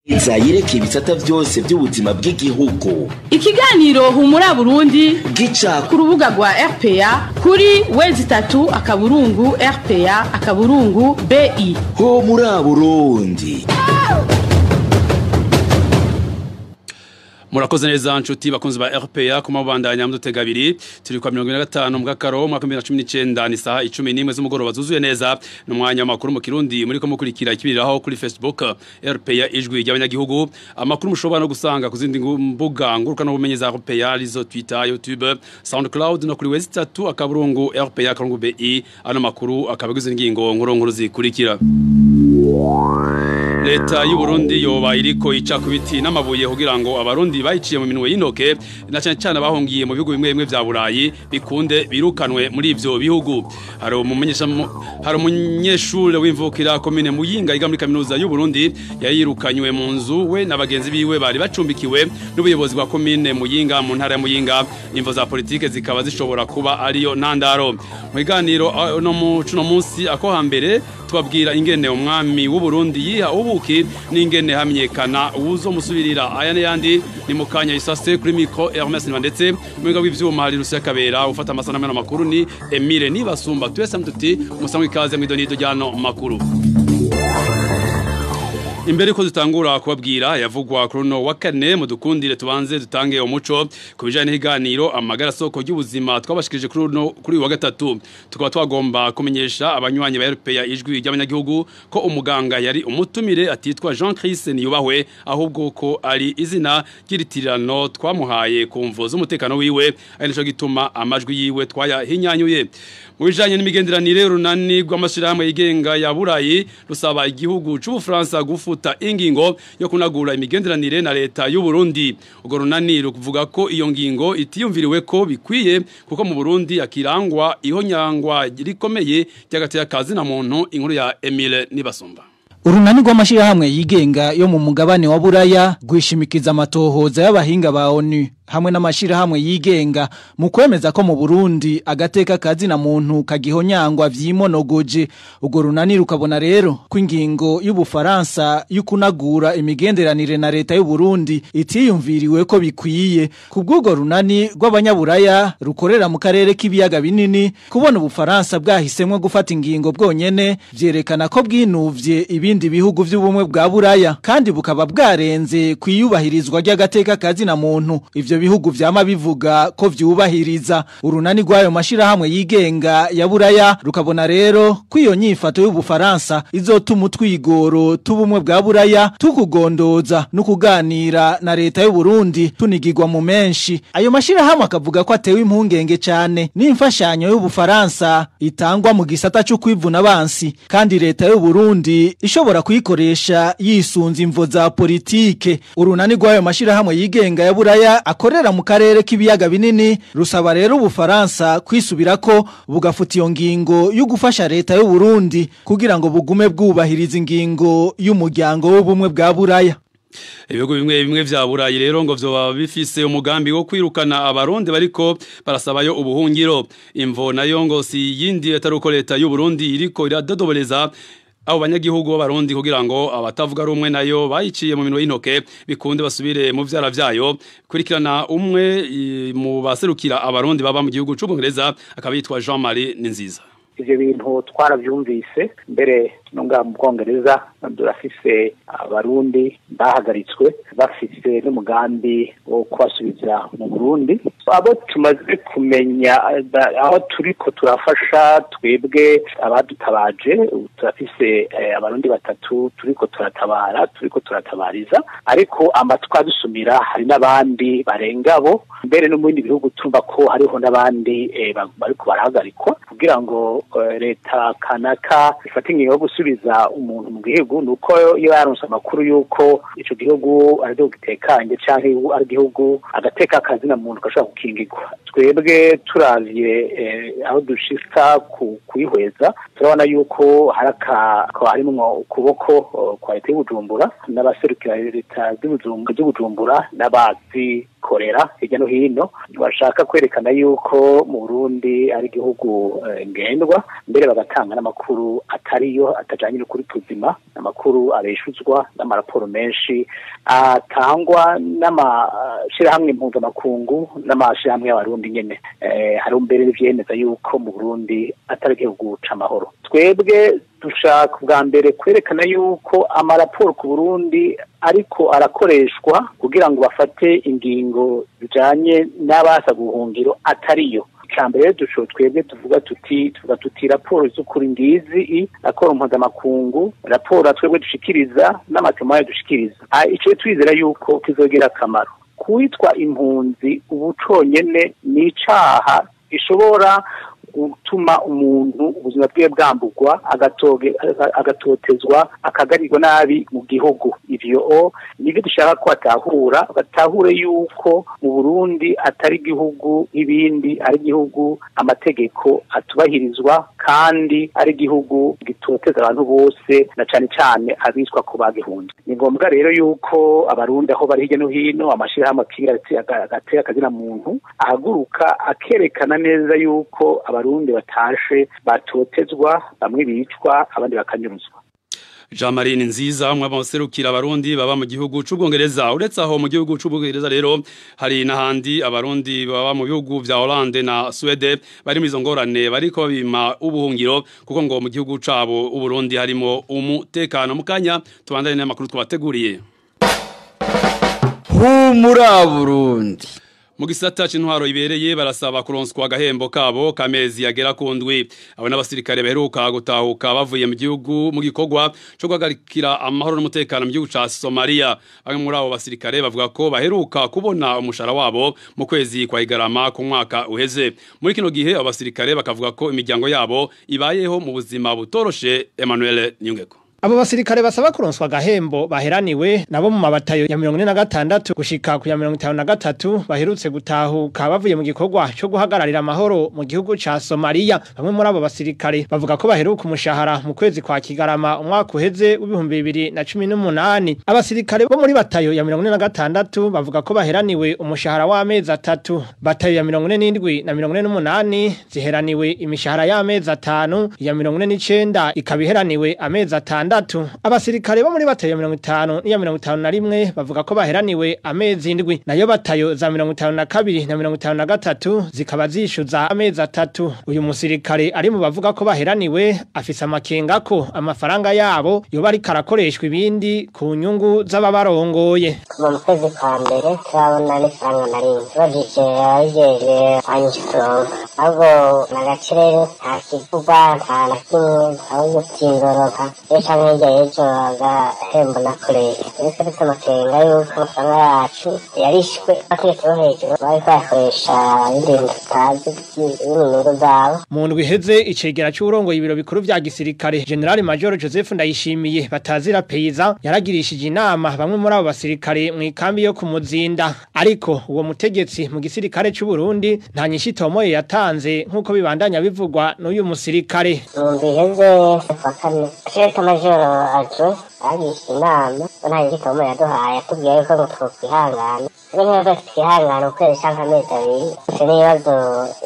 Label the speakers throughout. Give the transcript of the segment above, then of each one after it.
Speaker 1: Zayireka ibisata vyose by'ubuzima bw'igihugu.
Speaker 2: Ikiganiro Humura Burundi
Speaker 1: gica
Speaker 2: ku rubuga rwa RPA kuri w3.rpa.bi.
Speaker 1: Humura Burundi.
Speaker 3: Murakoze neza nshuti bakunzi ba RPA kuma bandanya mudutega abiri. Turi kwa 25 mu gakaro mwaka 2019, ni saha 11 z'umugoroba zuzuye neza, n'umwanya w'amakuru mu Kirundi muri ko mukurikira ikibiriraho kuri Facebook RPA Ijwi ry'Abanyagihugu. Amakuru mushobora no gusanga ku zindi mbuga ngurukana bumenyi za RPA arizo Twitter, YouTube, SoundCloud no kuri w3.rpa.bi. Ano makuru akaba agizwe n'ingingo nkuru nkuru zikurikira. Leta y'u Burundi yoba iriko ica ku biti n'amabuye kugira ngo Abarundi bayiciye mu minwe y'intoke, na cyane cyane bahungiye mu bihugu bimwe bimwe vya Burayi, bikunde birukanwe muri ivyo bihugu. Hari umumenyesha, hari umunyeshure w'imvukira komine Muyinga yiga muri kaminuza y'u Burundi yayirukanywe mu nzu we na bagenzi biwe bari bacumbikiwe n'ubuyobozi bwa komine Muyinga mu ntara ya Muyinga. Imvo za politike zikaba zishobora kuba ariyo ntandaro. Mu biganiro no mu cuno munsi ako hambere tubabwira ingene umwami w'u Burundi yiha ubuki n'ingene hamenyekana uwuzo musubirira. Aya n'ayandi ni mu kanya isase. Kuri micro Hermes ndetse mu bw'ivyuma hari Rusiya Kabera, ufata amasanamu n'amakuru ni Emile Nibasumba. Twese mututi musangwe ikaze mu idonido ryano makuru. Imbere ko dutangura kubabwira yavugwa kuri no wa kane, mudukundire tubanze dutange umuco ku bijanye n'iganiro Amagara Soko ry'Ubuzima twabashikirije kuri no kuri wa gatatu. Tukaba twagomba kumenyesha abanywanyi ba RPA Ijwi ry'Abanyagihugu ko umuganga yari umutumire atitwa Jean Chris Niyubahwe, ahubwo ko ari izina ry'iritirano twamuhaye ku mvo z'umutekano wiwe, ari nico gituma amajwi yiwe twayahinyanyuye. Mu bijanye n'imigenderanire, runani rw'amashirahamwe yigenga ya Burayi rusaba igihugu c'Ubufaransa gufuta ingingo yo kunagura imigenderanire na leta y'u Burundi. Urwo runani rukuvuga ko iyo ngingo itiyumviriwe ko bikwiye, kuko mu Burundi akirangwa ihonyangwa rikomeye ry'agateka kazi na muntu. Inkuru ya Emile Nibasumba.
Speaker 4: Urunani rw'amashirahamwe yigenga yo mu mugabane wa Buraya rwishimikiza amatohoza y'abahinga ba ONU hamwe n'amashirahamwe yigenga mu kwemeza ko mu Burundi agateka kazi na muntu kagihonyangwa vyimonogoje. Urwo runani rukabona rero ko ingingo y'Ubufaransa y'ukunagura imigenderanire na leta y'u Burundi itiyumviriwe ko bikwiye. Kubw'urwo runani rw'abanyaburaya rukorera mu karere k'ibiyaga binini, kubona Ubufaransa bwahisemwo gufata ingingo bwonyene vyerekana ko bwinuvye ibindi bihugu vy'ubumwe bwa Buraya, kandi bukaba bwarenze kwiyubahirizwa ry'agateka kazi na muntu ivyo bihugu vyama bivuga ko vyubahiriza. Urunani rw'ayo mashirahamwe yigenga ya Buraya rukabona rero ko iyo nyifato y'Ubufaransa izotuma utwigoro tubumwe bwa Buraya tukugondoza no kuganira na leta y'u Burundi tunigirwa mu menshi. Ayo mashirahamwe akavuga ko atewe impungenge cane n'imfashanyo y'Ubufaransa itangwa mu gisata cyo kwivuna abansi, kandi leta y'u Burundi ishobora kuyikoresha yisunze imvo za politike. Urunani rw'ayo mashirahamwe yigenga ya Buraya akorera mu karere k'ibiyaga binini rusaba rero Ubufaransa kwisubirako bugafuta iyo ngingo yo gufasha leta y'u Burundi kugira ngo bugume bwubahiriza ingingo y'umuryango w'ubumwe bwa Buraya.
Speaker 3: Ibihugu bimwe bimwe vya Burayi rero ngo vyoba bifise umugambi wo kwirukana Abarundi bariko barasabayo ubuhungiro. Imvo nayo ngo si yindi atari uko leta y'u Burundi iriko iradodobereza abo banyagihugu b'Abarundi kugira ngo abatavuga rumwe nayo bayiciye mu minwe y'intoke bikunde basubire mu vyara vyayo. Kurikirana umwe mu baserukira Abarundi baba mu gihugu c'Ubwongereza, akaba yitwa Jean Marie Ninziza.
Speaker 5: Ivyo bintu twaravyumvise mbere no ngaha mu Bwongereza. Durafise Abarundi bahagaritswe bafise n'umugambi wo kubasubiza mu Burundi. Abo tumaze kumenya aho turiko turafasha twebwe abadutabaje, turafise Abarundi batatu turiko turatabara, turiko turatabariza, ariko amatwi adusumira hari n'abandi barenga bo mbere no mu bindi bihugu tumva ko hariho n'abandi bariko barahagarikwa. Kugira ngo leta kanaka ifate ingingo yo gusubiza umuntu mu gihugu, nuko iyo yaronse amakuru yuko ico gihugu ari igihugu gitekanye canke ari igihugu agateka kazina muntu gashobora gukingirwa. Twebwe turavye aho dushika kwihweza, turabona yuko hari harimwo ukuboko kwa leta y'Ubujumbura n'abaserukira leta z'Ubujumbura n'abazi ko barabikorera hirya no hino, bashaka kwerekana yuko mu Burundi ari igihugu ngendwa, mbere bagatanga n'amakuru atariyo, atajanye n'ukuri kuzima, amakuru abeshuzwa n'amaraporo menshi atangwa n'amashirahamwe mpuzamakungu n'amashirahamwe y'abarundi nyene. Hari mbere n'ivyemeza yuko mu Burundi atari igihugu c'amahoro. Twebwe dushaka bwa mbere kwerekana yuko amaraporo ku Burundi ariko arakoreshwa kugira ngo bafate ingingo zijanye n'abasa guhungiro atariyo. Icambere duco twebwe tuvuga tuti raporo z'ukuri ngizi, raporo mpuzamakungu, raporo twebwe dushikiriza n'amatemayo dushikiriza. Ico twizera yuko kizogira akamaro. Kwitwa impunzi ubu conyene ni icaha gishobora gutuma umuntu ubuzima bwiwe bwambugwa, agatotezwa, akagarirwa nabi mu gihugu. Ivyo nivyo dushaka ko batahura, batahure yuko mu Burundi atari igihugu nk'ibindi, ari igihugu amategeko atubahirizwa, kandi ari igihugu gitoteza abantu bose na cane cane abitwa ko bagihunze. Ni ngombwa rero yuko abarundi aho bari hirya no hino, amashirahamwe agatera akazina muntu ahaguruka akerekana neza yuko abarundi batashe batotezwa, bamwe bicwa, abandi bakanyuruzwa.
Speaker 3: Jean Marie Nziza umwe abaserukira abarundi baba mu gihugu c'Ubwongereza. Uretse aho mu gihugu c'Ubwongereza rero hari n'ahandi abarundi baba mu bihugu vya Hollande na Swede bari mu izo ngorane, bariko babima ubuhungiro kuko ngo mu gihugu cabo Uburundi harimo umutekano. Mukanya tubandanye n'amakuru twabateguriye.
Speaker 6: Humura Burundi.
Speaker 3: Mu gisata c'intwaro ibereye barasaba kuronswa agahembo kabo kamezi yagera ku ndwi. Abo n'abasirikare baheruka gutahuka bavuye mu gihugu mu gikorwa co guhagarikira amahoro n'umutekano mu gihugu ca Somalia. Bamwe muri abo basirikare bavuga ko baheruka kubona umushara wabo mu kwezi kwa Igarama ku mwaka uheze. Muri kino gihe abo basirikare bakavuga ko imiryango yabo ibayeho mu buzima butoroshe. Emmanuel Nyungeko.
Speaker 7: Abo basirikare basaba kuronswa agahembo baheraniwe nabo mu mabatayo ya 46 gushika ku ya 53 baherutse gutahuka bavuye mu gikorwa cyo guhagararira amahoro mu gihugu ca Somalia. Bamwe muri abo basirikare bavuga ko baheruka umushahara mu kwezi kwa Kigarama umwaka uheze w'2018. Abasirikare bo muri batayo ya 46 bavuga ko baheraniwe umushahara w'amezi atatu. Batayo ya 47 na 48 ziheraniwe imishahara y'amezi atanu, ya 49 ikaba iheraniwe amezi 6. Abasirikare bo muri batayo 50 n'iya 51 bavuga ko baheraniwe amezi 7, nayo batayo za 52 na 53 zikaba zishuza amezi 3. Uyu musirikare ari mu bavuga ko baheraniwe afise amakenga ko amafaranga yabo yoba ariko arakoreshwa ibindi ku nyungu z'ababarongoye.
Speaker 8: Kuva mu kwezi kwa mbere turabona n'ifaranga na rimwe bajije abijeje anyishyura, ahubwo nagace rero nta kivugwa nta na kimwe, ahubwo kingoroka ejo hirya y'ejo agahembo nakoreye. Ariko dufite amakenga yuko amafaranga yacu yarishwe abategetsi bo hejuru bariko bayakoresha ibindi tutazi n'inyungu zabo.
Speaker 7: Mu ndwi iheze icegera c'uwurongoye ibiro bikuru vya gisirikare General Major Joseph Ndayishimiye batazira Peiza yaragirishije inama bamwe muri abo basirikare mu ikambi yo kumuzinda, ariko uwo mutegetsi mu gisirikare c'u Burundi nta nyinshi tomoye yatanze nkuko bibandanya bivugwa n'uyu musirikare.
Speaker 8: Mu ndwi iheze kwa kane Chef Major Ajo yagisha inama nta nyinshi tomoye yaduhaye, atubwiye yuko ngo twokwihangana. Rero twihangana ukwezi canke amezi abiri, dufite n'ibibazo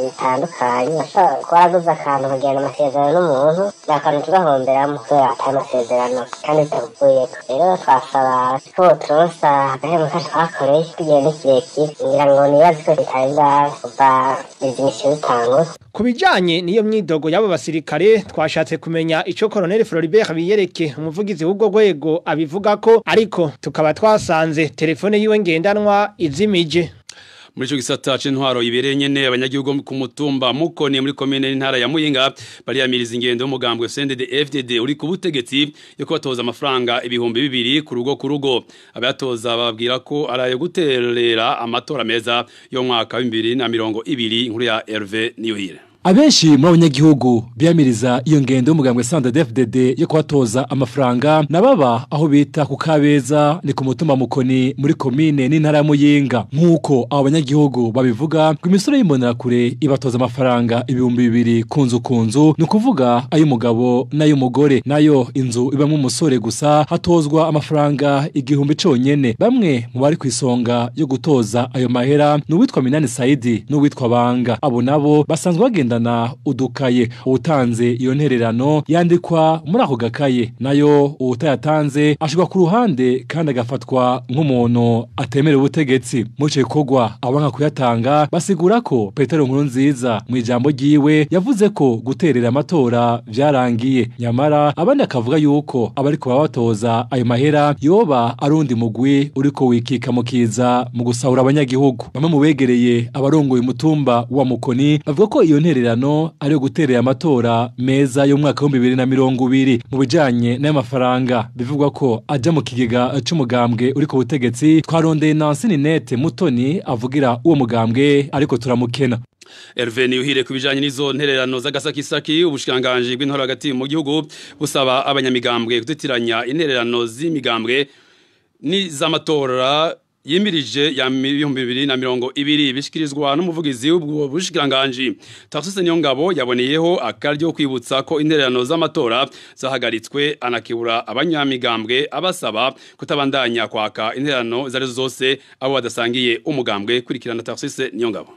Speaker 8: bitandukanye, bashobora kuba waraguze akantu ukagirana amasezerano n'umuntu, akantu tugahomberamo kubera atari amasezerano kandi bitagukuyeko. Rero twasaba ko boturonsa agahembo kacu twakoreye igihe ni kirekire, ngira ngo nibaze ko bitari bwabe kuva izi misiyo zitangura.
Speaker 7: Ku bijanye n'iyo myidogo y'abo basirikare twashatse kumenya ico Colonel Floribert Biyereke umuvugizi w'ubwo rwego abivuga ko, ariko tukaba twasanze telefone yiwe ngendanwa izimije.
Speaker 3: Muri ico gisata c'intwaro ibereye nyene abanyagihugu ku mutumba Mukoni muri komine n'intara ya Muyinga bariyamiriza ingendo y'umugambwe CNDD-FDD uri ku butegetsi yo kubatoza amafaranga 2000 ku rugo ku rugo. Abayatoza bababwira ko arayo guterera amatora meza yo mwaka wa 2020. Inkuru ya Hervé Niyohire.
Speaker 9: Abenshi muri abanyagihugu biyamiriza iyo ngendo y'umugambwe CNDD-FDD yo kubatoza amafaranga nababa aho bita ku Kabeza ni ku mutumba Mukoni muri komine n'intara ya Muyinga. Nkuko abo banyagihugu babivuga ngo imisoro y'imbonerakure ibatoza amafaranga 2000 kunzu kunzu, ni ukuvuga ay'umugabo n'ay'umugore, nayo inzu ibamwe umusore gusa hatozwa amafaranga 1000 conyene. Bamwe mu bari kwisonga yo gutoza ayo mahera ni uwitwa Minani Saidi n'uwitwa Banga. Abo nabo basanzwe bagendana udukaye. Utanze iyo ntererano yandikwa muri ako gakaye, nayo uwutayatanze ashirwa ku ruhande kandi agafatwa nk'umuntu atemera ubutegetsi. Muri ico gikorwa abanka kuyatanga basigura ko Petero Nkurunziza mu ijambo ryiwe yavuze ko guterera amatora vyarangiye, nyamara abandi akavuga yuko abariko babatoza ayo mahera yoba arundi mugwi uriko wikika mukiza mu gusahura abanyagihugu. Bamwe mu begereye abarongoye umutumba wa Mukoni bavuga ko iyo ntererano ari yo guterera amatora meza y'umwaka wa 2020. Mu bijanye n'amafaranga bivugwa ko aja mu kigega c'umugambwe uriko butegetsi, twarondeye Nancy Ninette Mutoni avugira uwo mugambwe ariko turamukena.
Speaker 3: Hervé Niyuhire ku bijanye n'izo ntererano z'agasakisaki, ubushikiranganji bw'intwaro hagati mu gihugu busaba abanyamigambwe kuzitiranya intererano z'imigambwe n'iz'amatora yimirije ya 2020, bishikirizwa n'umuvugizi w'ubwo bushikiranganji Tarcisse Niyongabo. Yaboneyeho akaryo kwibutsa ko intererano z'amatora zahagaritswe, anakibura abanyamigambwe abasaba kutabandanya kwaka intererano zari zose abo badasangiye umugambwe. Kurikirana Tarcisse Niyongabo.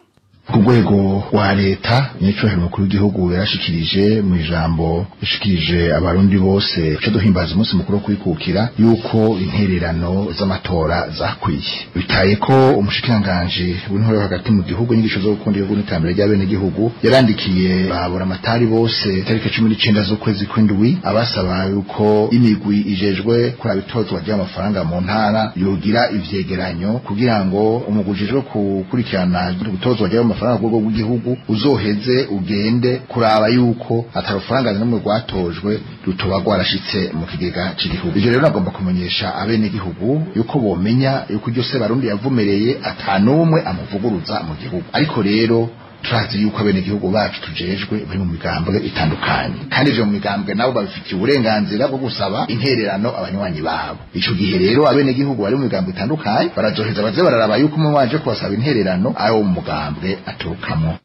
Speaker 10: Ku rwego rwa leta, nyicubahiro mukuru w'igihugu yarashikirije mu ijambo yashikirije abarundi bose cyo duhimbaza umunsi mukuru wo kwikukira yuko intererano z'amatora zakwiye. Bitaye ko umushikiranganji w'intore hagati mu gihugu inyigisho zo gukunda igihugu n'iterambere ry'abenegihugu yarandikiye babura amatari bose tariki 19 z'ukwezi kw'indwi abasaba yuko imigwi ijejwe kuraba itozwa ry'amafaranga mu ntara yogira ivyegeranyo kugira ngo umugwi ujejwe gukurikirana gutozwa ry'amafaranga rwego rw'igihugu uzoheze ugende kuraba yuko atarufaranga n'umwe rwatojwe rutoba rwarashitse mu kigega c'igihugu. Ivyo rero nagomba kumenyesha abenegihugu yuko bomenya yuko iryo se Barundi yavumereye atanumwe amuvuguruza mu gihugu. Ariko rero turazi yuko abenegihugu bacu tujejwe bari mu migambwe itandukanye, kandi ivyo mu migambwe nabo babifitiye uburenganzira bwo gusaba intererano abanywanyi babo. Ico gihe rero abenegihugu bari mu migambwe itandukanye barazoheza baze bararaba yuko umwe waje kubasaba intererano ayo mu mugambwe aturukamo.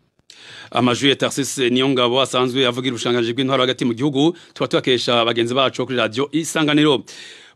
Speaker 3: Amajwi ya Tarcisse Niyongabo asanzwe avugira ubushikiranganji bw'intwaro hagati mu gihugu tuba tuyakesha bagenzi bacu kuri radio Isanganiro.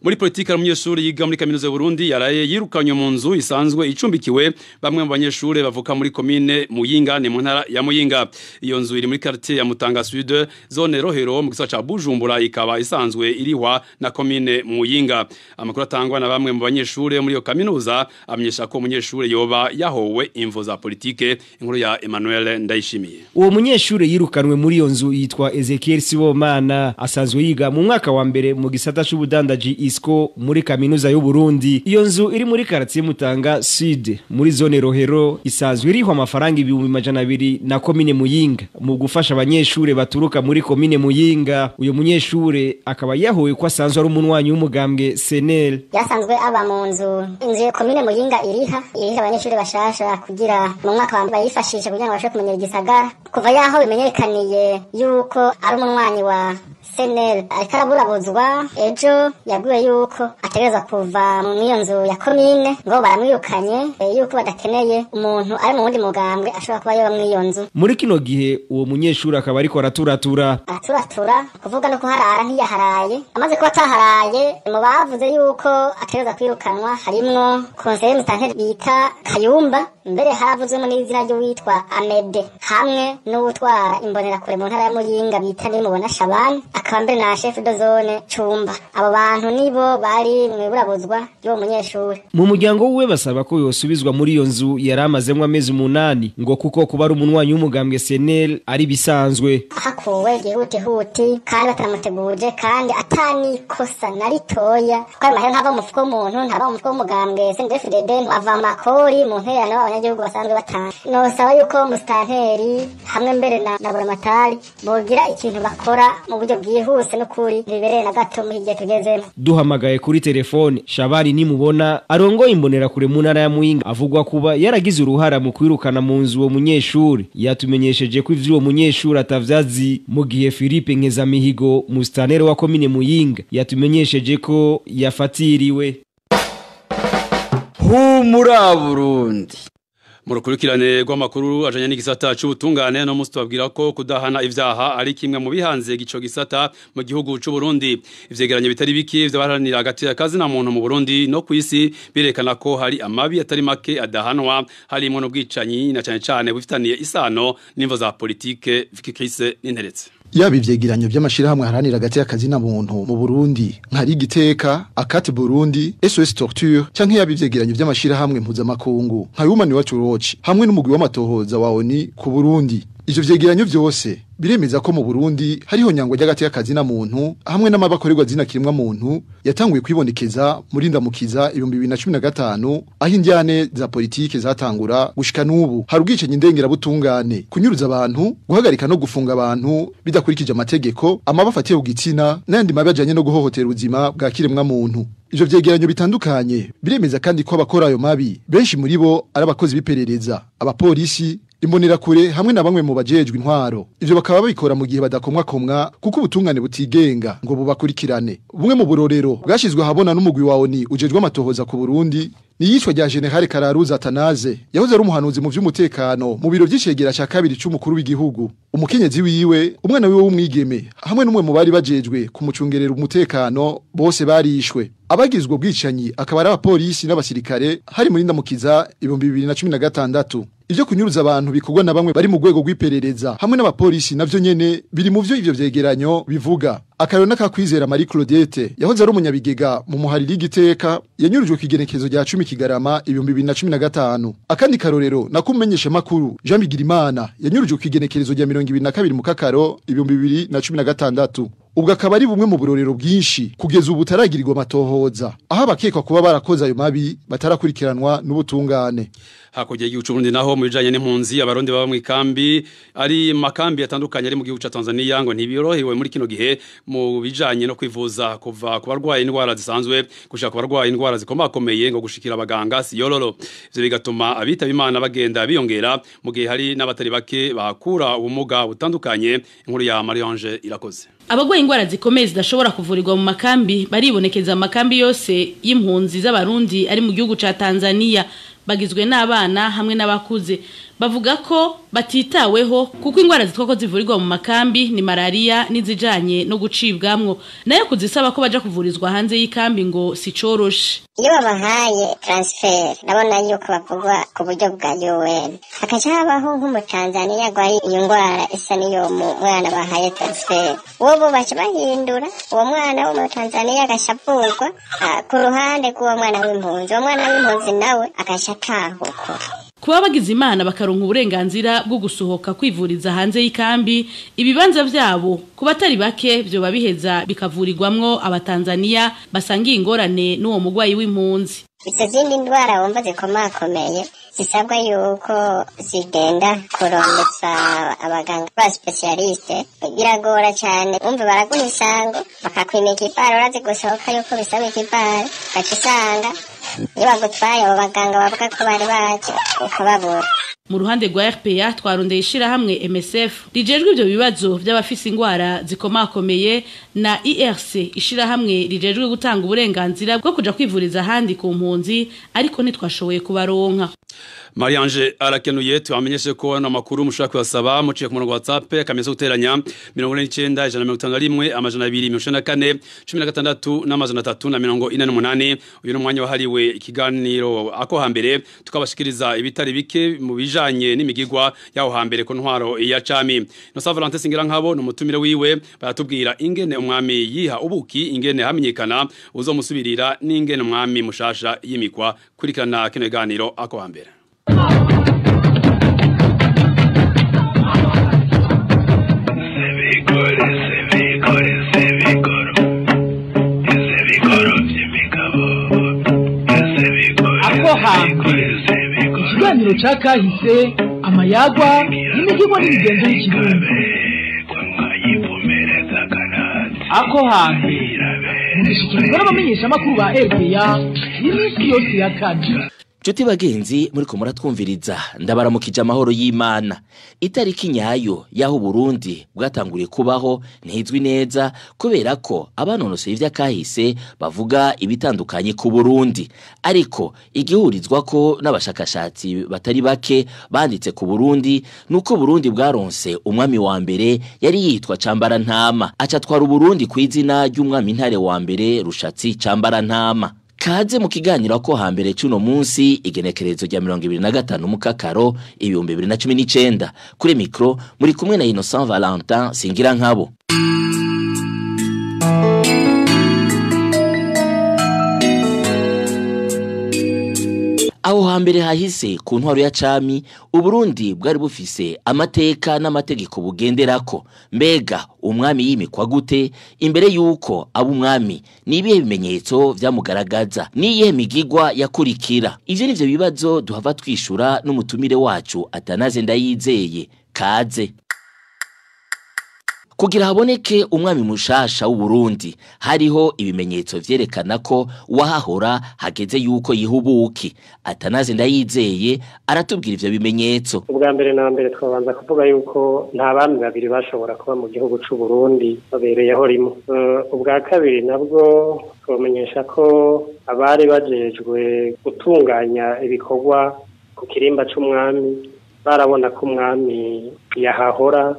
Speaker 3: Muri politika, umunyeshuri yiga muri kaminuza y'u Burundi yaraye yirukanywe mu nzu isanzwe icumbikiwe bamwe mu banyeshuri bavuka muri komine Muyinga ni mu ntara ya Muyinga. Iyo nzu iri muri quartier ya Mutanga Sud, zone Rohero mu gisagara ca Bujumbura, ikaba isanzwe irihwa na komine Muyinga. Amakuru atangwa na bamwe mu banyeshuri muri iyo kaminuza amenyesha ko umunyeshuri yoba yahowe imvo za politike. Inkuru ya Emmanuel Ndayishimiye.
Speaker 11: Uwo munyeshuri yirukanwe muri iyo nzu yitwa Ezekiel Sibomana, asanzwe yiga mu mwaka wa mbere mu gisata c'ubudandaji Isco muri kaminuza y'u Burundi. Iyo nzu iri muri quartier Mutanga Sud muri zone Rohero isanzwe irihwa amafaranga 200 na komine Muyinga mu gufasha abanyeshure baturuka muri komine Muyinga. Uyo munyeshure akaba yahowe ko asanzwe ari umunwanyi w'umugambwe SNL.
Speaker 8: Yasanzwe aba mu nzu inzu ya komine Muyinga iriha abanyeshure bashasha kugira mu mwaka wa bayifashisha kugira ngo bashe kumenyera igisagara. Kuva yaho bimenyekaniye yuko ari umunwanyi wa SNL ariko araburabuzwa, ejo yaguye yuko ategerezwa kuva mu iyo nzu ya komine ngo baramwirukanye yuko badakeneye umuntu ari mu wundi mugambwe ashobora kuba yoba muri iyo nzu.
Speaker 11: Muri kino gihe uwo munyeshuri akaba ariko araturatura
Speaker 8: kuvuga no kuharara ntiyaharaye. Amaze kuba ataharaye mu bavuze yuko ategerezwa kwirukanwa harimwo konseye mutanteri bita Kayumba, mbere havuzwemo n'izina ry'uwitwa Amede hamwe n'uwutwara imbonerakure mu ntara ya Muyinga bita Nimubona Shabani, akaba mbere na chef de zone Cumba. Abo bantu nibo bari mw'iburabuzwa ry'uwo munyeshuri.
Speaker 11: Mu muryango wiwe basaba ko yosubizwa muri iyo nzu yari amazemwo amezi 8 ngo kuko kuba ari umunwanyi w'umugambwe SNL ari bisanzwe.
Speaker 8: Hakuwe gihutihuti kandi bataramuteguje kandi atanikosa na ritoya, kuko ayo mahera ntava mu mufuko w'umuntu, ntava mu mufuko w'umugambwe SNDD-FDD, ava mu makori mu ntererano abanyagihugu basanzwe batanga. Nosaba yuko musitanteri hamwe mbere na buramatari bogira ikintu bakora mu buryo bwihuse n'ukuri bibereye na gato muri igihe tugezemo.
Speaker 11: Duhamagaye kuri telefone Shabani nimubona arongoye imbonera kure mu ntara ya Muyinga avugwa kuba yaragize uruhara mu kwirukana mu nzu uwo munyeshuri yatumenyesheje ko ivyo uwo munyeshuri atavyazi mu gihe Philippe Nkezamihigo mustanero wa komine Muyinga yatumenyesheje ko yafatiriwe.
Speaker 6: Humura Burundi.
Speaker 3: Murukurikirane rw'amakuru ajanye n'igisata c'ubutungane no musi tubabwira ko kudahana ivyaha ari kimwe mu bihanze gico gisata mu gihugu c'u Burundi. Ivyegeranyo bitari biki vy'abaharanira hagati y'akazi na muntu mu Burundi no kwisi birekana ko hari amabi atari make adahanwa harimo n'ubwicanyi na cane cane bufitaniye isano n'imvo za politike. Vicky n'interetse.
Speaker 12: Yaba ivyegeranyo by'amashirahamwe haranira hagati y'akazi na muntu mu Burundi nka Rigiteka, Akate Burundi, SOS Torture canke yaba ivyegeranyo by'amashirahamwe mpuzamakungu nka Human Rights Watch hamwe n'umugwi w'amatohoza wa ONU ku Burundi. Ivyo vyegeranyo vyose biremeza ko mu Burundi hariho nyangwa ry'agati y'akazi na muntu hamwe n'amabakorerwa zina kirimwa muntu yatanguye kwibonekeza muri ndamukiza 2015 aho indyane za politike zatangura gushika n'ubu. Hari ubwicanyi ndengera butungane, kunyuruza abantu, guhagarika no gufunga abantu bidakurikije amategeko, amabafatiye ku gitsina n'ayandi mabi ajanye no guhohotera ubuzima bwa kiremwa muntu. Ivyo vyegeranyo bitandukanye biremeza kandi ko abakora ayo mabi benshi muri bo ari abakozi b'iperereza, abapolisi, imbonerakure hamwe na bamwe mu bajejwe intwaro. Ivyo bakaba babikora mu gihe badakomwa komwa kuko ubutungane butigenga ngo bubakurikirane. Bumwe mu burorero bwashizwe habona n'umugwi wa ONU ujejwe amatohoza ku Burundi ni yicwa rya General Kararuza Atanaze yahoze ari umuhanuzi mu vy'umutekano mu biro vy'icegera ca kabiri c'umukuru w'igihugu. Umukenyezi wiwe, umwana wiwe w'umwigeme hamwe n'umwe mu bari bajejwe kumucungerera umutekano bose barishwe. Abagizwe ubwicanyi akaba ari abapolisi n'abasirikare hari muri ndamukiza 2016. Ivyo kunyuruza abantu bikorwa na bamwe bari mu rwego rw'iperereza hamwe n'abapolisi navyo nyene biri mu vyo ivyo vyegeranyo bivuga. Akarero n'akakwizera Marie Claudette yahoze ari umunyabigega mu muhariri Igiteka yanyurujwe kigenekezo rya 10 Kigarama 2015. Akandi karorero nakumenyesha makuru Jean Bigirimana yanyurujwe kigenekerezo rya 22 mu Kakaro 2016. Ubwo akaba ari bumwe mu burorero bwinshi kugeza ubu butaragirirwa amatohoza aho abakekwa kuba barakoze ayo mabi batarakurikiranwa n'ubutungane.
Speaker 3: Hakurya y'igihugu c'u Burundi naho mu bijanye n'impunzi abarundi baba mu ikambi ari makambi atandukanye ari mu gihugu ca Tanzania ngo ntibiyorohewe muri kino gihe mu bijanye no kwivuza kuva ku barwaye indwara zisanzwe gushika ku barwaye indwara zikomakomeye ngo gushikira abaganga si yororo. Ivyo bigatuma abitaba Imana bagenda biyongera mu gihe hari n'abatari bake bakura ubumuga butandukanye. Inkuru ya Marie Ange irakoze.
Speaker 2: Abagwaye ingwara zikomeye zidashobora kuvurirwa mu makambi baribonekeza mu makambi yose y'impunzi z'abarundi ari mu gihugu ca Tanzania bagizwe n'abana hamwe n'abakuze. Bavuga ko batitaweho kuko ingwara zitwa ko zivurirwa mu makambi ni malaria n'izijanye no gucibwamwo, nayo kuzisaba ko baja kuvurizwa hanze y'ikambi ngo sicoroshe.
Speaker 8: Iyo babahaye transfer ndabona yuko bavugwa ku buryo bwa UN hakaca habaho nk'umutanzaniya agwaye iyo ngwara isa n'iyo mwana bahaye transfer, uwo bo baca bahindura uwo mwana w'umutanzaniya agaca avurwa ku ruhande rw'uwo mwana w'impunzi, uwo mwana w'impunzi nawe agaca atahuko.
Speaker 2: Kuba bagize Imana bakaronka uburenganzira bwo gusohoka kwivuriza hanze y'ikambi, ibibanza vyabo kuba atari bake byo babiheza bikavurirwamwo abatanzaniya basangiye ingorane n'uwo mugwayi w'impunzi.
Speaker 8: Izo zindi ndwara wumva zikomakomeye zisabwa yuko zigenda kurondetsa abaganga ba specialiste biragora cyane. Umva baraguha isango bakakwimika ipara, urazi gusohoka yuko bisaba ikipara, ugaca usanga iyo bagutwaye abo baganga bavuga ko bari baje ukababura.
Speaker 2: Mu ruhande rwa RPA twarondeye ishirahamwe MSF rijejwe ivyo bibazo by'abafise ingwara zikomakomeye na IRC ishirahamwe rijejwe gutanga uburenganzira bwo kuja kwivuriza ahandi ku mpunzi, ariko ntitwashoboye kubaronka.
Speaker 3: Mariange arakenuye. Tubamenyeshe ko ano makuru mushobora kuyasaba muciye ku murongo wa WhatsApp akamenyetso guteranya 49 151 294 16 n'amajana 348. Uyu ni umwanya wahariwe ikiganiro ako hambere tukabashikiriza ibitari bike mu bijanye n'imigigwa yaho hambere ko ntwaro ya cami. No Valentin Singira nkabo n'umutumire wiwe baratubwira ingene umwami yiha ubuki, ingene hamenyekana uzomusubirira n'ingene umwami mushasha yimikwa. Kurikirana kino kiganiro ako hambere.
Speaker 13: Ako hambere ikiganiro ca kahise, amayagwa n'imigigwa n'imigenzo y'ikirundi. Ako hambere Mugishikirizwa n'abamenyeshamakuru ba RPA iminsi yose ya kane.
Speaker 1: Chuti bagenzi muriko muratwumviriza, ndabaramukije amahoro y'Imana. Itariki nyayo yaho Burundi bwatanguriye kubaho ntizwi neza, kubera ko abanonoseye ivy'akahise bavuga ibitandukanye ku Burundi. Ariko igihurizwa ko n'abashakashatsi batari bake banditse ku Burundi nuko Burundi bwaronse umwami wa mbere yari yitwa Cambarantama, acatwara Burundi ku izina ry'umwami Ntare wa mbere Rushatsi Cambarantama. Kaze mu kiganiro ko hambere cuno munsi, igenekerezo rya 2025 mukakaro 2019, kuri micro muri kumwe na Innocent Valentin Singira nkabo. Aho hambere hahise ku ntwaro ya cami, Uburundi bwari bufise amateka n'amategeko bugenderako. Mbega umwami yimikwa gute? Imbere yuko aba umwami, nibihe bimenyetso vyamugaragaza? Niyihe migigwa yakurikira? Ivyo nivyo bibazo duhava twishura n'umutumire wacu Atanaze Ndayizeye. Kaze. Kugira haboneke umwami mushasha w'Uburundi, hariho ibimenyetso vyerekana ko wahahora hageze yuko yihubuki. Atanaze Ndayizeye aratubwira ivyo bimenyetso.
Speaker 14: Ubwa mbere na mbere twabanza kuvuga yuko nta bami babiri bashobora kuba mu gihugu c'u Burundi babereyeho rimwe. Ubwa kabiri nabwo twamenyesha ko abari bajejwe gutunganya ibikorwa ku kirimba c'umwami barabona ko umwami yahahora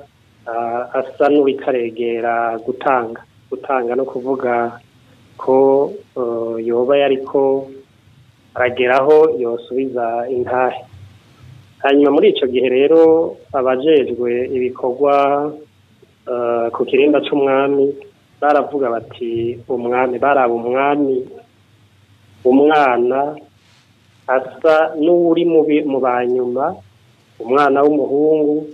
Speaker 14: asa n'urikaregera gutanga no kuvuga ko yoba yariko arageraho yosubiza intahe. Hanyuma muri ico gihe rero abajejwe ibikorwa ku kirimba c'umwami baravuga bati umwami baraba umwami umwana asa n'uri mu banyuma, umwana w'umuhungu,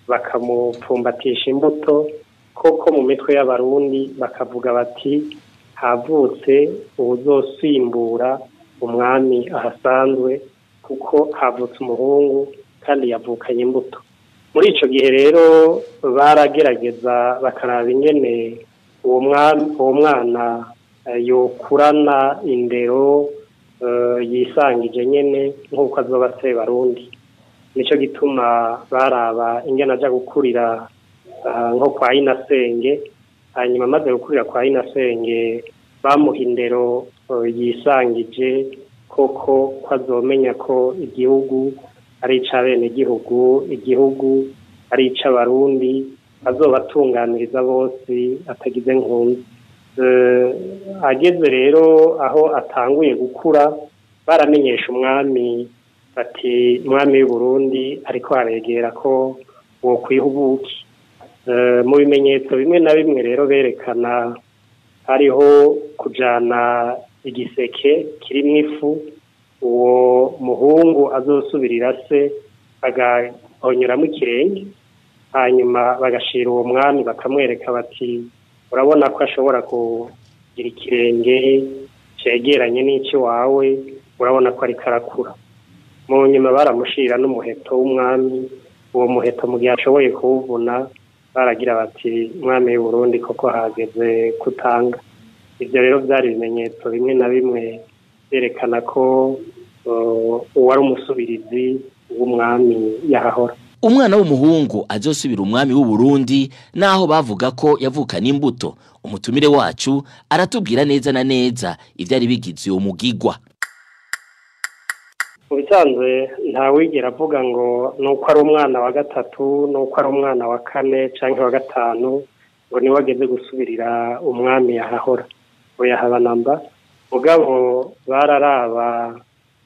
Speaker 14: bakamupfumbatisha imbuto. Koko mu mitwe y'abarundi bakavuga bati havutse uwuzosimbura umwami ahasanzwe, kuko havutse umuhungu kandi yavukanye imbuto. Muri ico gihe rero baragerageza bakaraba ingene uwo mwana yokurana indero yisangije nyene nk'uko azoba se barundi. Nico gituma baraba ingene aja gukurira nko kwa Inasenge. Hanyuma amaze gukurira kwa Inasenge bamuha indero yisangije, koko ko azomenya ko igihugu ari ic'abenegihugu, igihugu ari ic'abarundi, azobatunganiriza bose atagize nkunzi. Ageze rero aho atanguye gukura, baramenyesha umwami bati mwami w'Uburundi ariko aregera ko wo kwihubuki. Mu bimenyetso bimwe na bimwe rero berekana hariho kujana igiseke kirimwo ifu, uwo muhungu azosubirira se agahonyoramo ikirenge, hanyuma bagashira uwo mwami bakamwereka bati urabona ko ashobora kugira ikirenge cegeranye n'iciwawe, urabona ko ariko arakura. Mu nyuma baramushira n'umuheto w'umwami. Uwo muheto mu gihe ashoboye kuwuvuna baragira bati mwami w'Uburundi koko hageze kutanga. Ivyo rero vyari ibimenyetso bimwe na bimwe vyerekana ko uwari umusubirizi w'umwami yahahora.
Speaker 1: Umwana w'umuhungu azosubira umwami w'Uburundi, naho bavuga ko yavukana imbuto. Umutumire wacu aratubwira neza na neza ivyari bigize uwo mugigwa.
Speaker 14: Mu bisanzwe ntawigera avuga ngo nuko ari umwana wa gatatu, nuko ari umwana wa kane canke wa gatanu ngo niwe ageze gusubirira umwami yahahora. Oya haba namba. Mugabo bararaba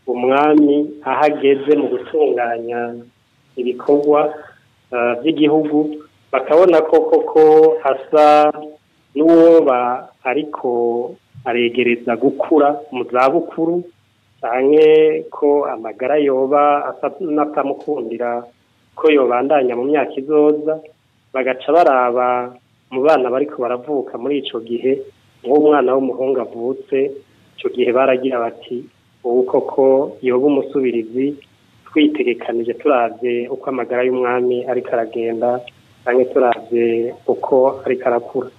Speaker 14: umwami ahageze mu gutunganya ibikorwa by'igihugu, bakabona ko koko asa n'uwoba ariko aregereza gukura mu zabukuru, canke ko amagara yoba asa n'atamukundira ko yobandanya mu myaka izoza. Bagaca baraba mu bana bariko baravuka muri ico gihe, nk'umwana w'umuhungu avutse ico gihe baragira bati ubu koko yoba umusubirizi, twitegekanije turavye uko amagara y'umwami ariko aragenda canke turavye uko ariko arakura.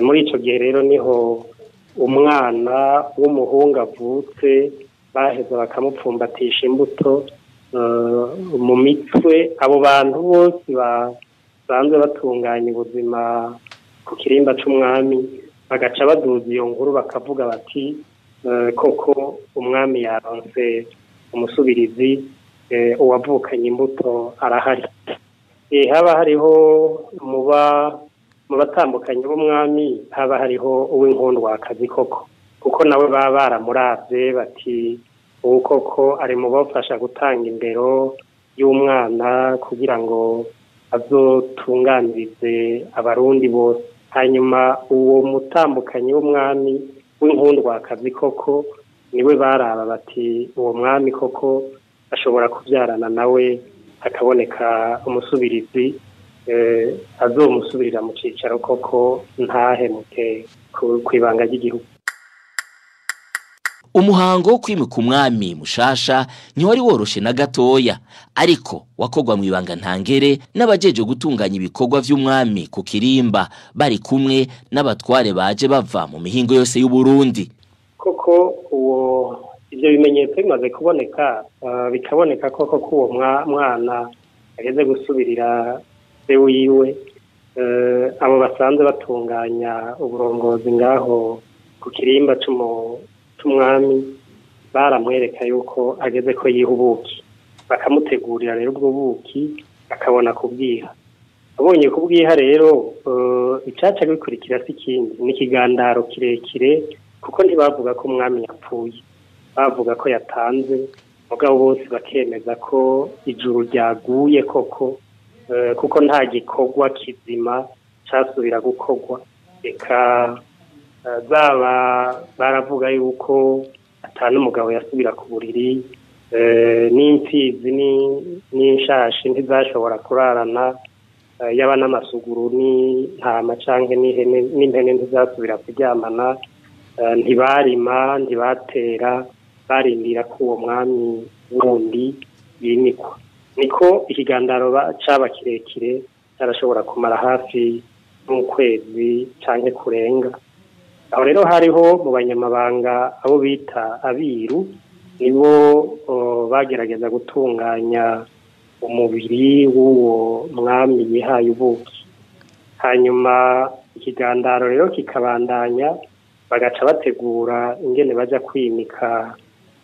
Speaker 14: Muri ico gihe rero niho Umwana w'umuhungu avutse baheza bakamupfumbatisha imbuto mu mitwe. Abo bantu bose basanzwe batunganya ubuzima ku kirimba c'umwami bagaca baduza iyo nkuru bakavuga bati koko umwami yaronse umusubirizi, uwavukanye imbuto arahari. Haba hariho mu batandukanye b'umwami, haba hariho uw'inkundwakazi koko, kuko nawe baba baramuravye bati ubu koko ari mu bafasha gutanga indero y'umwana kugira ngo azotunganirize abarundi bose. Hanyuma uwo mutambukanyi w'umwami w'inkundwakazi koko niwe baraba bati uwo mwami koko ashobora kubyarana nawe hakaboneka umusubirizi azomusubirira mu cicaro koko ntahemuke kwibanga ry'igihugu.
Speaker 1: Umuhango wo kwimika umwami mushasha ntiwari woroshe na gatoya, ariko wakogwa mu ibanga ntangere n'abajeje gutunganya ibikorwa vy'umwami ku kirimba bari kumwe n'abatware baje bava mu mihingo yose y'u Burundi.
Speaker 14: Koko uwo ivyo bimenyetso bimaze kuboneka, bikaboneka koko ko uwo mwana ageze gusubirira se wiwe, abo basanzwe batunganya uburongozi ngaho ku kirimba c'umwami baramwereka yuko ageze ko yiha ubuki, bakamutegurira rero ubwo buki akabona kubwiha. Abonye kubwiha rero, icaca gikurikira si ikindi, ni ikigandaro kirekire, kuko ntibavuga ko umwami yapfuye, bavuga ko yatanze, mugabo bose bakemeza ko ijuru ryaguye koko, kuko nta gikorwa kizima casubira gukorwa. Eka zaba baravuga yuko atanu umugabo yasubira ku buriri, n'imfizi n'inshashi ntizashobora kurarana, yaba n'amasuguru n'intama canke n'impene ntizasubira kuryamana, ntibarima ntibatera, barindira ko uwo mwami wundi yimikwa. Niko ikigandaro caba kirekire, cyarashobora kumara hafi n'ukwezi canke kurenga. Aho rero hariho mu banyamabanga abo bita abiru, nibo bagerageza gutunganya umubiri w'uwo mwami yihaye ubuki. Hanyuma ikigandaro rero kikabandanya, bagaca bategura ingene baja kwimika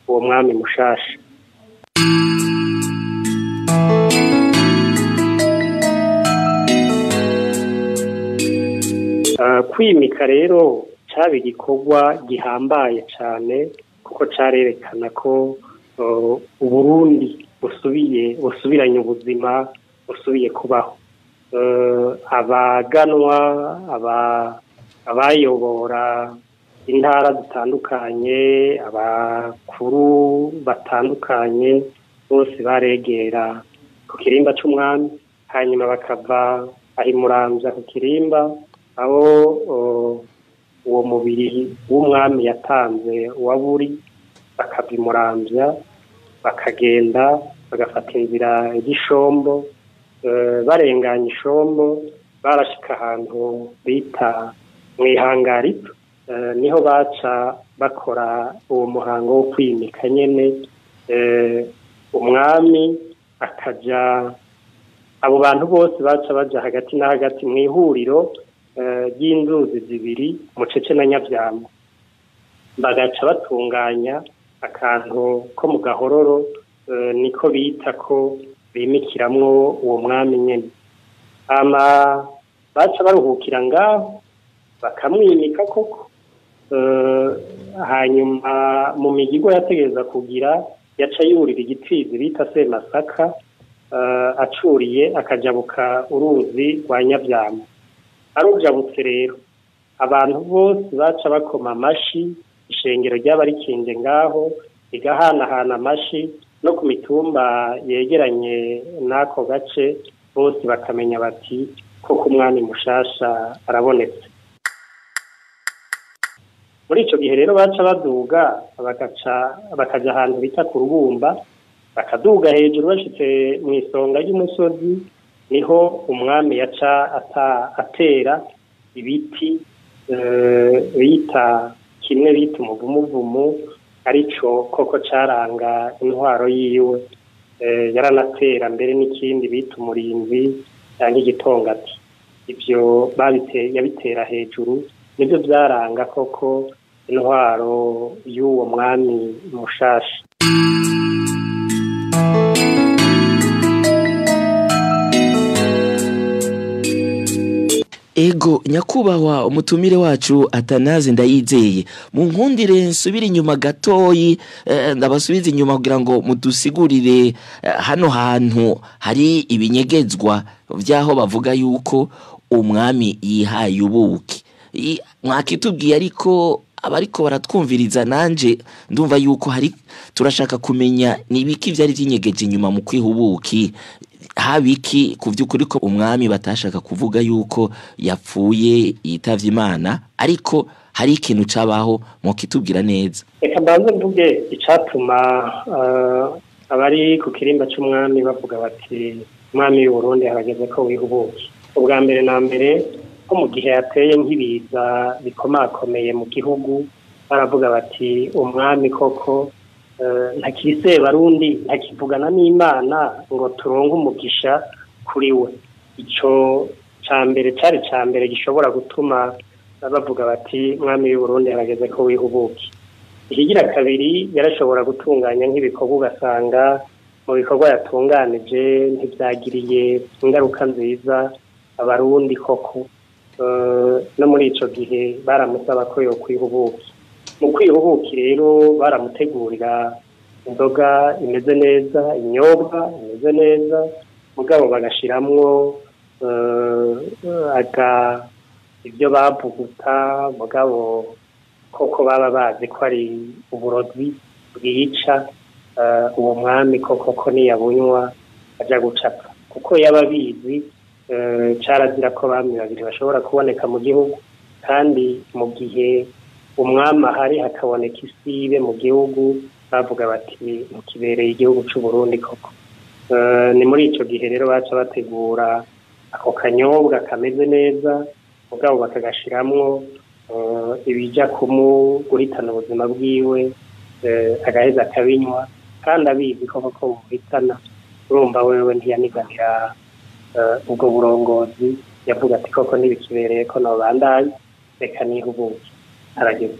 Speaker 14: uwo mwami mushasha. Kwimika rero caba igikorwa gihambaye cane, kuko carerekana ko Uburundi busubiranye ubuzima, busubiye kubaho. Abaganwa, abayobora intara zitandukanye, abakuru batandukanye bose baregera ku kirimba c'umwami, hanyuma bakava aho Muramvya ku kirimba aho uwo mubiri w'umwami yatanze waburi, bakava i Muramvya bakagenda bagafata inzira y'Ishombo, barenganya Ishombo barashika ahantu bita mw'ihangari, niho baca bakora uwo muhango wo kwimika nyene. Umwami akaja, abo bantu bose baca baja hagati na hagati mw'ihuriro ry'inzuzi zibiri, Mucece na Nyavyamo, bagaca batunganya akantu ko mu gahororo, niko bita ko bimikiramwo uwo mwami nyene. Ama baca baruhukira ngaho bakamwimika koko. Hanyuma mu migigo yategereza kugira, yaca yurira igipfizi bita Semasaka, acuriye akajabuka uruzi rwa Nyavyamo. Arujabutse rero abantu bose baca bakoma amashi, ishengero ryaba rikinje ngaho rigahanahana amashi, no ku mitumba yegeranye n'ako gace bose bakamenya bati koko umwami mushasha arabonetse. Muri ico gihe rero baca baduga bakaja ahantu bita ku Rubumba, bakaduga hejuru bashitse mw'isonga ry'umusozi, niho umwami yaca atera ibiti bita Kimwe bita umuvumuvumu, arico koko caranga intwaro yiwe. Yaranatera mbere n'ikindi bita umurinzi cyangwa igitongati. Ibyo yabitera hejuru, nibyo byaranga koko intwaro y'uwo mwami mushasha.
Speaker 1: Ego nyakubahwa umutumire wacu Atanaze Ndayizeye, mu nkundire nsubira inyuma gatoyi, ndabasubiza inyuma kugira ngo mudusigurire hano hantu hari ibinyegezwa vyaho bavuga yuko umwami yihaye ubuki. Mwakitubwiye ariko abariko baratwumviriza, nanje ndumva yuko hari turashaka kumenya nibiki vyari vyinyegeje inyuma mu kwihubuki. Habiki kuvyukuri ko umwami batashaka kuvuga yuko yapfuye yitavye Imana, ariko hari ikintu cabaho mukitubwira neza.
Speaker 14: Reka mbanze mvuge icatuma abari ku kirimba c'umwami bavuga bati umwami w'u Burundi harageze ko wihubuki. Ubwa mbere na mbere ko mu gihe yateye nk'ibiza bikomakomeye mu gihugu, baravuga bati umwami koko ntakiri Barundi, ntakivugana n'Imana ngo turonke umugisha kuri we. Ico cambere cari cambere gishobora gutuma bavuga bati mwami w'u Burundi harageze ko wihubuki. Ikigira kabiri, yarashobora gutunganya nk'ibikorwa ugasanga mu bikorwa yatunganije ntibyagiriye ingaruka nziza abarundi koko. No muri ico gihe baramusaba ko yo kwihubuki. Mu kwihubuki rero baramutegurira inzoga imeze neza, inyobwa imeze neza, mugabo bagashiramwo aga ibyo bavuguta, mugabo koko baba bazi ko ari uburozi bwica uwo mwami koko ko niyabunywa aja gucapfa, kuko yababizi carazira ko bami babiri bashobora kuboneka mu gihugu, kandi mu gihe umwami ahari hakaboneka isibe mu gihugu bavuga bati mukibereye igihugu c'u Burundi koko. Ni muri ico gihe rero baca bategura ako kanyobwa kameze neza, mugabo bakagashiramwo ibija guhitana ubuzima bwiwe, agaheza akabinywa kandi abizi koko ko buhitana. Urumva wewe ntiyaniganira ubwo burongozi, yavuga ati koko ntibikibereye ko nobandanye, reka nihubuke. Arageze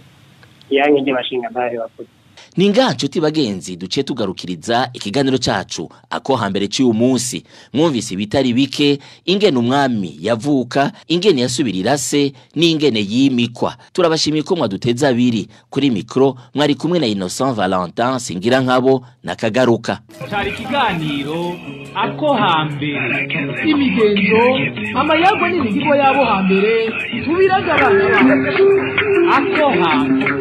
Speaker 14: yanke ry'abashinga ntare bakuze.
Speaker 1: Ninga nshuti bagenzi, duce tugarukiriza ikiganiro cacu ako hambere cy'uyu munsi. Mwumvise bitari bike, ingene umwami yavuka, ingene yasubirira se, n'ingene yimikwa. Turabashimiye ko mwaduteza abiri. Kuri mikro mwari kumwe na Innocent Valentin Singira nkabo na Kagaruka.
Speaker 13: Cari ikiganiro ako hambere, imigenzo, amayago n'imigigo yabo hambere tubiragabana ako hambere.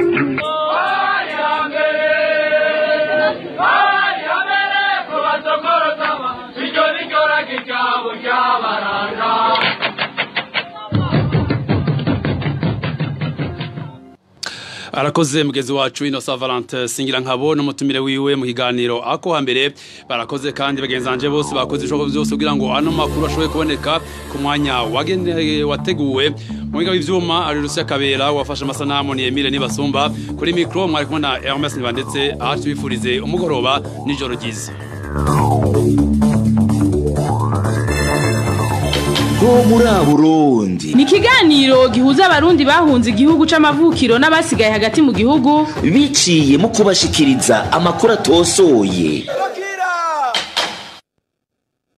Speaker 3: Arakoze mugezi wacu Innocent Valentin Singira nkabo n'umutumire wiwe mu kiganiro ako hambere. Barakoze kandi bagenzanje bose bakoze ibishoboka byose kugira ngo ano makuru ashobore kuboneka ku mwanya wateguwe. Muhinga w'ivyuma ari Rusiya Kabera, wafashe amasanamu ni Emile Nibasumba, kuri micro mwari kumwe na Hermes Nibandetse. Aha tubifurize umugoroba n'ijoro ryiza.
Speaker 1: Ho muri Burundi
Speaker 2: ni ikiganiro gihuza abarundi bahunze igihugu c'amavukiro n'abasigaye hagati mu gihugu,
Speaker 1: biciye mu kubashikiriza amakuru atosoye.